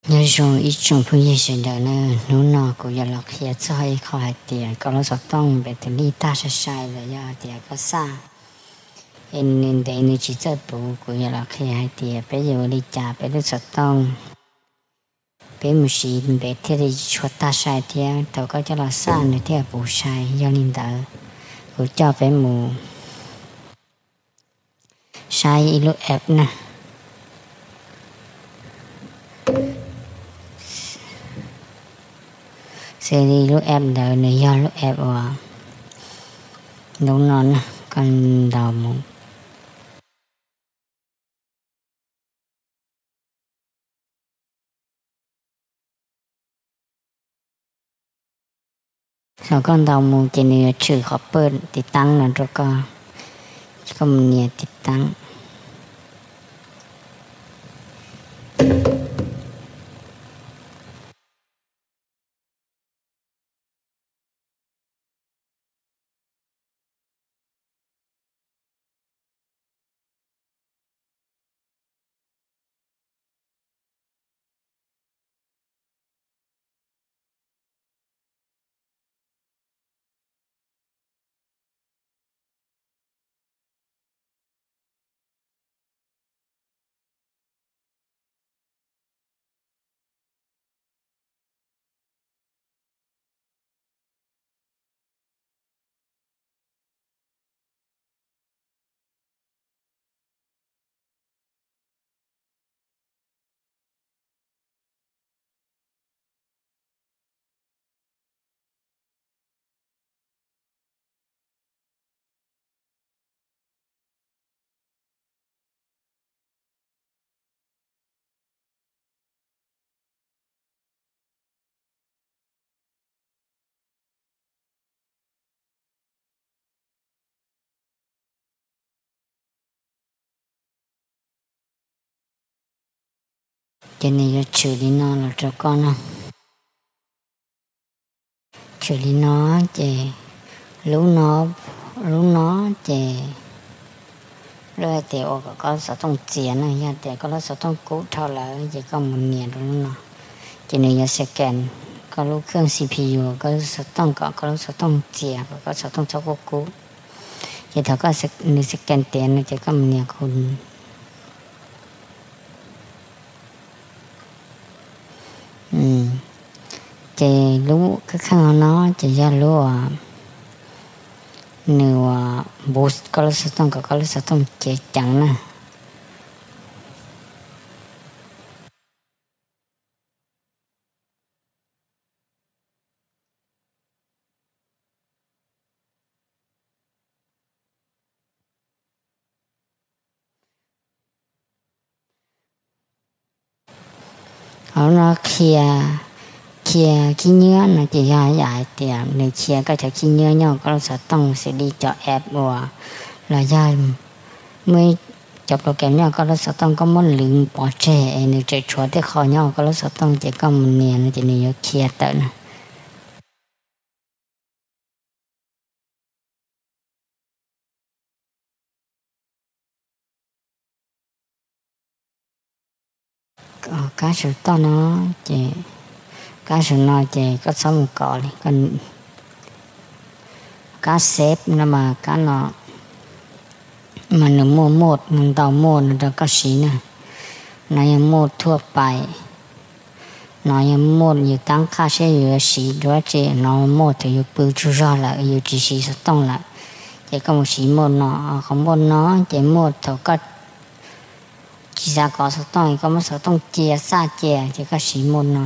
Nyob zoo ib tsoom phooj ywg sawv daws na, hnub no kuv yuav los qhia txog ib qho hais tias koj lub xov tooj npev tus lij tag sai sai los yog hais tias koj xaj es nws ntev nws tsis txawj puv. Kuv yuav los qhia hais tias peb yuav ua li cas peb lub xov tooj peb mus siv npev thiaj li tsis tshua tag sai thiab thaum koj coj los xaj nws thiaj puv sai. Yog li ntawd, kuv coj peb mus saib ib lub app na. Xws li lub app ntawd nws yog lub app uas lub no na, koj ntaus mus. Thaum koj ntaus mus ces nws yuav tshwm qhov pawj tiv taab no rau koj, ces koj mus nias tiv taab. Ces nws yuav tshwm li no los rau koj no. Tshwm li no ces lub no, lub no ces lub hais tias ua kom koj lub xov tooj txias na. Yog tias koj lub xov tooj kub dhau lawm ces koj mus nias rau lub no, ces nws yuav scan koj lub khej C P U, koj lub xov tooj kom koj lub xov tooj txias, kom koj xov tooj txhob kub kub. Ces thaum koj, nws scan tiav no ces koj mus nias khu Ces lub khej khej no ces yog lub uas nws uas boost koj lub xov tooj kom koj lub xov tooj ceev ceev na. Hauv no qhia, qhia khib nyiab no ces yog yam hais tias nws qhia koj cov khib nyiab nyob koj lub xov tooj xws li cov app uas los yog muaj ib cov program nyob koj lub xov tooj koj muab lwv pov tseg es nws tseem tshuav tej qho nyob koj lub xov tooj ces koj mus nias no ces nws yuav qhia tawm na. Kab saum toj no ces, kab saum no ces koj txhob mus kov li. Kab save no mas kab no mas nws muaj mode, nws ntau mode no rau koj siv na. No yog mode thuaj pais, no yog mode yus tab qhaj seb yus yuav siv dua tsi, no mode thaum yus pw tsaug zog lawm yus tsis siv xov tooj lawm, ces koj mus siv mode no. Qhov mode no ces mode thaum koj tsis xav kov xov tooj, koj muab xov tooj cia xaj cia ces koj siv mode no.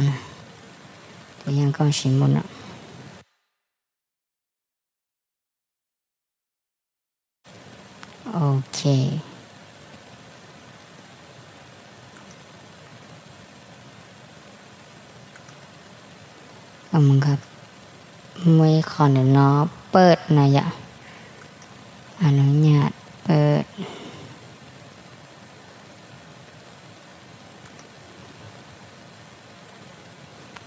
Tus yog koj siv mode no. Ok. Muaj ib qho ntawm no pawj no yom. Nyaj pawj.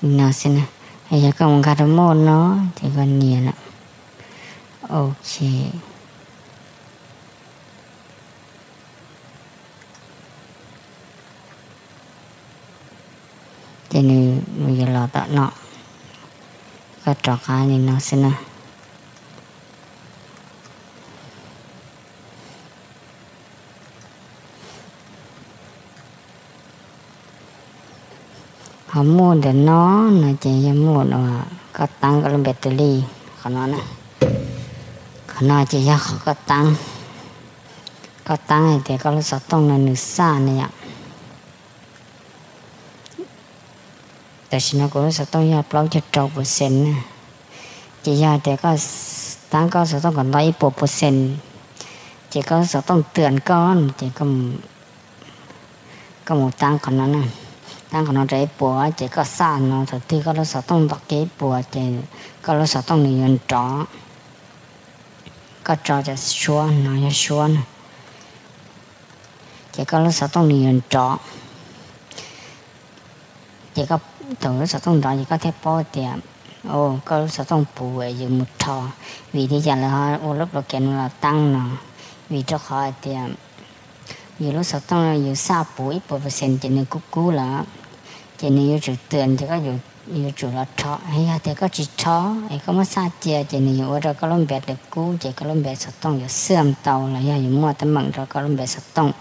No xwb na. Yog koj mus nkag rau mode no ces koj nias no. Ok. Ces nws yuav los tom no, koj rov qab li no xwb na. Ho muaj ntawm no, no ces yog muaj no, koj taab koj lub npe tus lij qhov no na. Qhov no ces yog qhov koj taab, koj taab hais tias koj lub xov tooj no nws xaj na yom. Tam sim no kuv lub xov tooj yog plaub caug rau percent na. Ces yog tias koj taab koj xov tooj kom nto ib puas percent, ces koj lub xov tooj twm koj, ces koj mus taab qhov no, taab qhov no rau ib puas, ces koj xaj no, thaum twg koj lub xov tooj nto kiag ib puas ces koj lub xov tooj nws yuav nrov. Koj tso cov suab no yog suab na, ces koj lub xov tooj nws yuav nrov. Ces koj, thaum lub xov tooj nrov ces koj thiaj paub tias, o, koj lub xov tooj puv es yus mus rho. Vim li cas lawv ho ua lub program no los taab no? Vim rau qhov hais tias yus lub xov tooj yus xaj puv ib puas percent ces nws kub kub lawm, ces nws yuav tsum twm ces koj yuav tsum los rho. Yog tias koj tsis rho es koj muab xaj cia ces nws yuav ua rau koj lub npe ntawd kub, ces koj lub npe xov tooj yuav xwm tau los yog yuav muaj teeb meem rau koj lub npe xov tooj,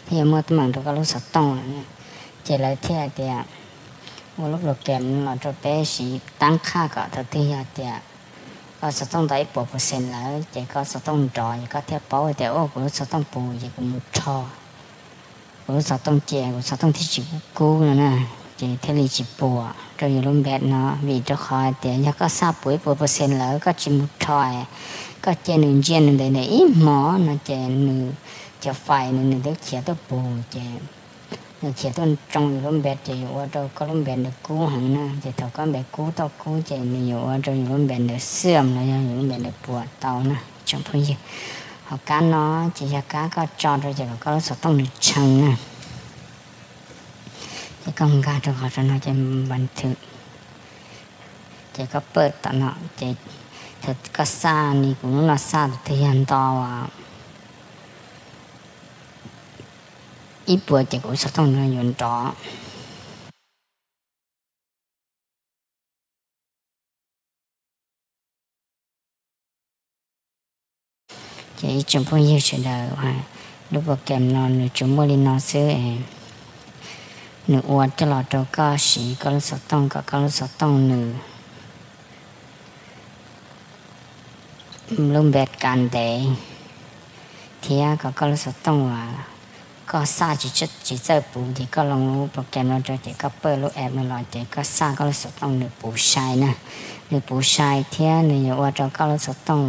thiab yuav muaj teeb meem rau koj lub xov tooj lawm. Ces lawv thiaj tias ua lub program los rau peb siv taab qhaj kom thaum twg yog tias koj xov tooj tau ib puas percent lawm ces koj xov tooj nrov ces koj thiaj paub tias, o, kuv lub xov tooj puv ces kuv mus rho, kuv lub xov tooj cia, kuv xov tooj thiaj tsis kub kub no na, ces thiaj li tsis puas rau yus lub npe no. Vim rau qhov hais tias yog koj xaj puv ib puas percent lawm koj tsis mus rho, koj cia nws ntsia nws ntev ntev ib hmo no ces nws, cov file nws, nws twb khiav tuaj puv ces nws khiav tuaj tsoo yus lub npe ces yuav ua rau koj lub npe ntawd kub heev na. Ces thaum koj npe kub tau kub ces nws yuav ua rau yus lub npe ntawd xwm los yog yus lub npe ntawd puas tau na tsoom phooj ywg. Ho kab no ces yog kab koj tso rau ces kom koj lub xov tooj nws tshee na. Ces koj nkag rau qhov no ces npas thwm, ces koj pawj tom no ces thaum koj xaj li kuv lub no xaj thaum twg yog nto ib puas ces kuv lub xov tooj no yuav nrov. Ces ib tsoom phooj ywg sawv daws, lub program no nws tsuas muaj li no xwb. Nws ua coj los rau koj siv koj lub xov tooj kom koj lub xov tooj nws lub npe kav ntev, thiab kom koj lub xov tooj uas koj xaj tsis txawj puv ces koj loo lub program no rau ces koj pawj lub app no los ces koj xaj koj lub xov tooj nws puv sai na. Nws puv sai thiab nws yuav ua rau koj lub xov tooj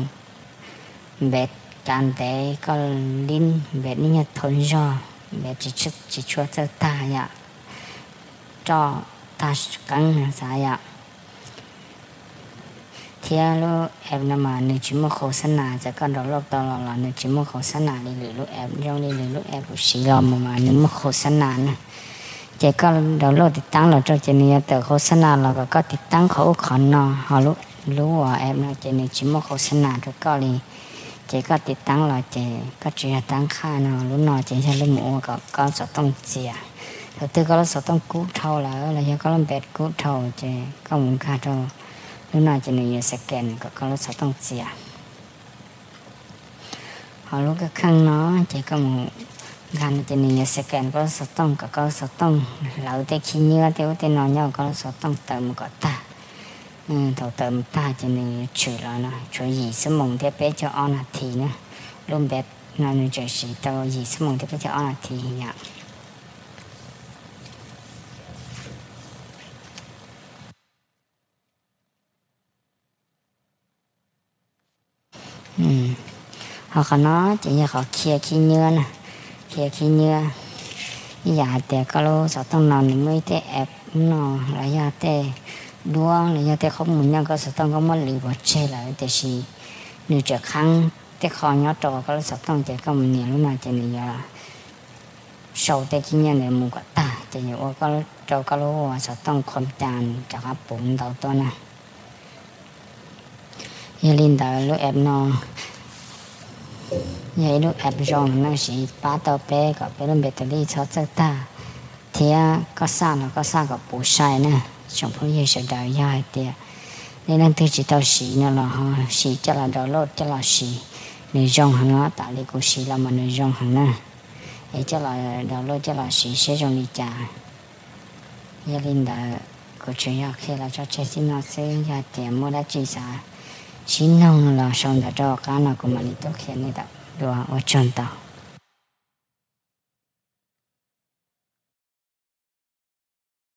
npe kav ntev, koj lib npe ib nyuag thauj zog, npe tsis tshua txawj tag yom, roj tag qeeb xav yom. Thiab lub app no mas nws tsis muaj khos xab nas, txawm koj download tau los los nws tsis muaj khos xab nas li lwm lub app, zoo li lwm lub app kuv siv los mus mas nws muaj khos xab nas na. Ces koj download tiv taab los rau ces nws yuav tawm khos xab nas los kom koj tiv taab qhov ub qhov no, ho lub app no ces nws tsis muaj khos xab nas rau koj li. Ces koj tiv taab los ces koj tsuas yog taab qhaj no, lub no ces yog lub mus ua kom koj xov tooj txias. Thaum twg koj lub xov tooj kub dhau lawm los yog koj lub npe kub dhau ces koj mus nkag rau lub no ces nws yuav scan kom koj lub xov tooj txias. Ho lub kab kheej no ces koj mus nkag no ces nws yuav scan koj lub xov tooj kom koj lub xov tooj hlawv tej khib nyiab tej ub tej no nyob koj lub xov tooj tawm mus kom tag. Thaum tawm mus tag ces nws yuav tshwm los no tshuav yim xuab moos thiab peb caug ob nas this na. Lub npe no nws tseem siv tau yim xuab moos thiab peb caug ob nas this yom. Ho qhov no ces yog qhov khia khib nyiab na, khia khib nyiab. Ib yam hais tias koj lub xov tooj no nws muaj ib tej app no los yog tej duab los yog tej qhob mus nyob koj xov tooj koj muab lwv pov tseg lawm tiam sis nws tseem qhaab tej qho nyob rau koj lub xov tooj ces koj mus nias lub no ces nws yuav sau tej khib nyiab ntawd mus kom tag ces yuav ua rau koj lub xov tooj qhov cas rov qab puv ntau tuaj na. Yog li ntawd lub app no yog ib lub app zoo na, siv pab tau peb kom peb lub npe tus lij txhob txawj tag, thiab koj xaj los koj xaj kom puv sai na. Tsoom phooj ywg sawv daws, yog hais tias nej leej twg tsis tau siv no los ho siv coj los download coj los siv, nws zoo heev os. Tam li kuv siv los mas nws zoo heev na. Es coj los download coj los siv seb zoo li cas. Yog li ntawd, kuv tsuas yog qhia los tso tseg txij no xwb, yog tias muaj dab tsi xav sib noog los sau ntawv rau qab no kuv mam li tuaj qhia nej dua. Ua tsaug ntau.